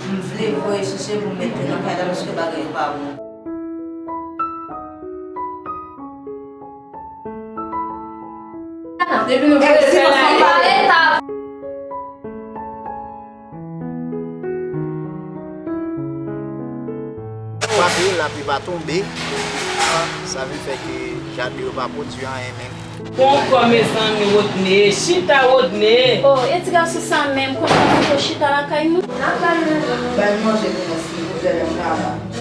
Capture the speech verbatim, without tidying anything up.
M vle voye chèche pou m mete nan kay la paske bagay yo pa bon. Depi nou vle fè la, pa reta. Papi, lapli pa tonbe. Sa vin fè ke jaden yo pa pwodui anyen menm. Ponkò, mezanmi, Rodney. Chita, Rodney. Oh, e ti gason sa menm, konsa pou chita lakay nou? Bay manje pou nou, silvouplè, lè m pa la.